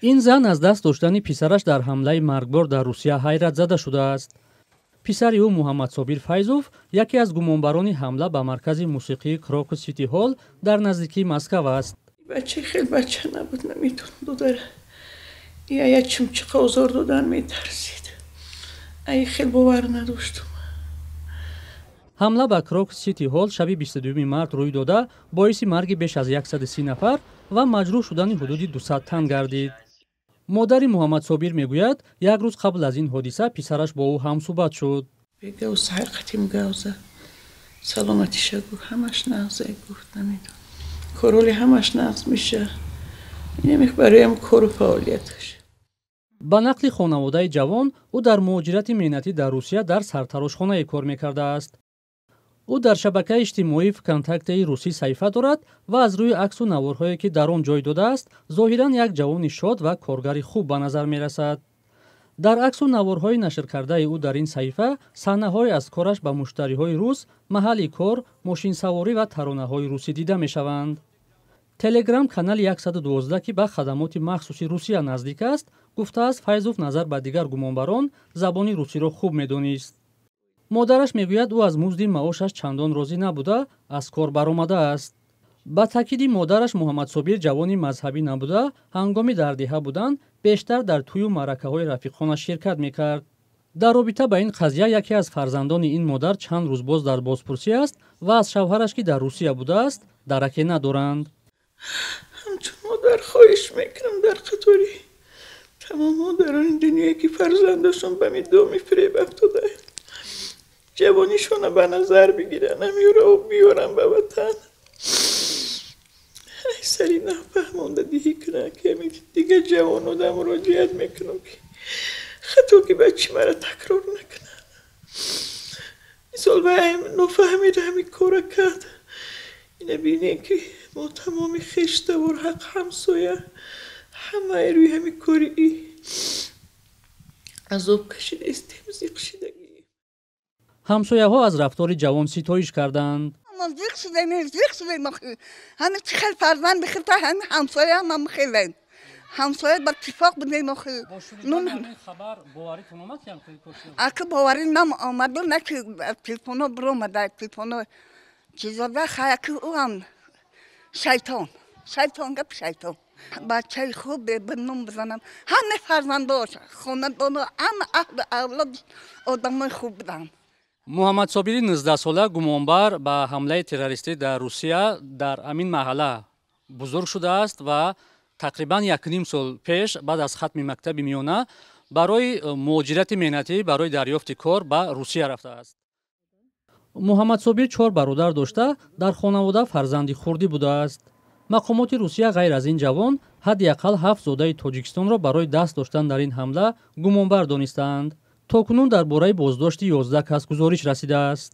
Ин зан аз даст доштани писараш дар ҳамлаи маргбор дар Русия ҳайратзада шудааст. Писари ӯ, Муҳаммадсобир Файзов, яке аз гумонбарони ҳамла ба маркази мусиқии Крокус Сити Ҳол дар наздикии Москав аст. Бача хел бача набуд, наметон додара. Я чимчиқа озор додан метарсид. Ай хел бовар надоштум. Ҳамла ба Крокус Сити Ҳол шаби 22 март рӯй дода, боиси марги беш аз 130 нафар ва маҷрӯҳ шудани ҳудуди 200 тан гардид. Модари Муҳаммадсобир мегӯяд, як рӯз қабл аз ин ҳодиса писараш бо ӯ ҳамсӯҳбат шуд. Бегав саҳар қатим гавза. Саломатиша гуфт, ҳамаш нағзе гуфт, намедонам. Короли ҳамаш нағз меша. Инамих бароям кору фаъолияташ. Ба нақли хонаводаи ҷавон, ӯ дар муҳоҷирати меҳнатӣ дар Русия дар сартарошхонае кор мекардааст. Ӯ дар шабакаи иҷтимоии Вконтактеи русӣ саҳифа дорад ва аз рӯи аксу наворҳое, ки дар он ҷой додааст, зоҳиран як ҷавони шод ва коргари хуб ба назар мерасад. Дар аксу наворҳои нашркардаи ӯ дар ин саҳифа саҳнаҳое аз кораш ба муштариҳои рус, маҳалли кор, мошинсаворӣ ва таронаҳои русӣ дида мешаванд. Телеграм канали 112, ки ба хадамоти махсуси Русия наздик аст, гуфтааст, Файзов назар ба дигар гумонбарон забони русиро хуб медонист. Модараш мегӯяд, ӯ аз музди маошаш чандон розӣ набуда, аз кор баромадааст. Ба таъкиди модараш, Муҳаммадсобир ҷавони мазҳабӣ набуда, ҳангоми дар деҳа будан бештар дар тӯю маъракаҳои рафиқонаш ширкат мекард. Дар робита ба ин қазия яке аз фарзандони ин модар чанд рӯз боз дар бозпурсӣ аст ва аз шавҳараш, ки дар Русия будааст, дараке надоранд. Ҳамчун модар хоҳиш мекунам дар қатори тамом модарони дунё, ки фарзандашон ба доми фиреб афтодаанд, ҷавонишона ба назар бигиранд, ҳамёро биёрам ба ватан. Ай сари нафаҳмонда диҳӣ кунанд, ки ҳамин дигар ҷавонода муроҷиат мекунам, ки хато ки бачи мара такрор накунанд. Мисол, вай нофаҳмида ҳамин кора кард. Ина бинем, ки мо тамоми хештавор, ҳақ ҳамсоя, ҳамаи рӯи ҳамин кори и азоб кашидаистем, зиқ шидагӣ. Ҳамсояҳо аз рафтори ҷавон ситоиш карданд. Зиқ шудем, зиқ шудем. Ҳами чӣ хел фарзанд бихелта, ҳами ҳамсоя ҳам хелем. Ҳамсоя ба иттифоқ будем охи. Хабар боваритон омад? Аки боварӣ нам омаду, на ки телефоно биромада, телефоно чизода. Хай, аки ӯ ҳам шайтон, шайтон, гап шайтон. Бачаи хуб ба ном бизанам. Ҳама фарзандош, хонадоно, ҳама аҳлу авлод одамои хуб буданд. Муҳаммадсобири 19-сола, гумонбар ба ҳамлаи террористӣ дар Русия, дар ҳамин маҳалла бузург шудааст ва тақрибан якним сол пеш, баъд аз хатми мактаби миёна, барои муҳоҷирати меҳнатӣ, барои дарёфти кор ба Русия рафтааст. Муҳаммадсобир чор бародар дошта, дар хонавода фарзанди хурдӣ будааст. Мақомоти Русия ғайр аз ин ҷавон ҳадди ақал ҳафт зодаи Тоҷикистонро барои даст доштан дар ин ҳамла гумонбар донистаанд. То кунун дар бораи боздошти 11 кас гузориш расидааст.